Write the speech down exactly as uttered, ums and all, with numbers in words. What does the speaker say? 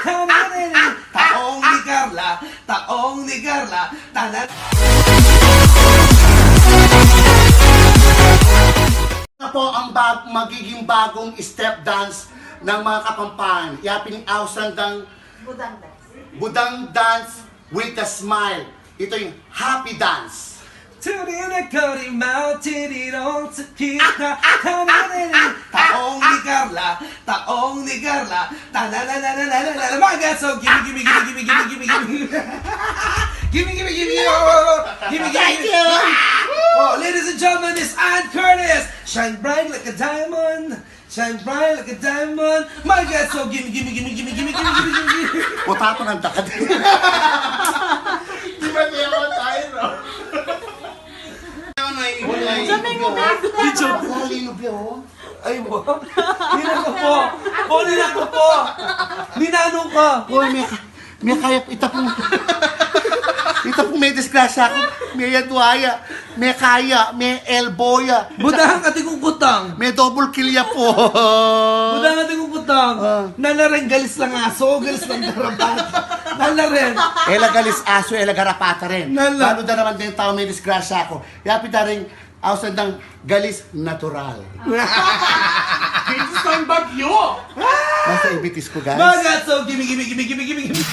Taong ni Carla, taong ni Carla, tanan. Na po ang bag-, magiging bagong step dance ng mga Kapampangan. Yapin ausan dang Budang dance. Budang dance with a smile. Ito yung happy dance. Turi na kori mau tiri rong sakita. Taong ni Carla, taong ni Carla. Tanananananana. Mga so, gimme, gimme, gimme, gimme, gimme, gimme, gimme. Gimme, gimme, gimme, oh, oh, oh. Gimme, gimme, gimme. Oh, ladies and gentlemen, it's Ann Curtis. Shine bright like a diamond. Shine bright like a diamond. My God, so gimme, gimme, gimme, gimme, gimme, gimme, gimme, gimme, gimme. Wata pa ng dakad. Di ba niya matay, no? Sabi mo, Master. Video. Lali nyo biya, oh. Ay, mo. Ninang ko po. Po, ninang ko po. Ninanong ka. Uy, may, may kaya, ita pong, ita pong may disgrasya ako. May yadwaya. May kaya, may elboya. Budang ating kukutang. May double kilya po. Budang ating kukutang. Ah. Nala rin galis lang aso, galis lang garapat. Nala rin. Ela galis aso, ela garapata rin. Nala. Balu da naman din tau may disgrasya ako. Yapin da rin, ausan dang galis natural. Bitis ng bagyo! Nasa ibitis ko, guys. Mga so, gimme, gimme, gimme, gimme, gimme, gimme.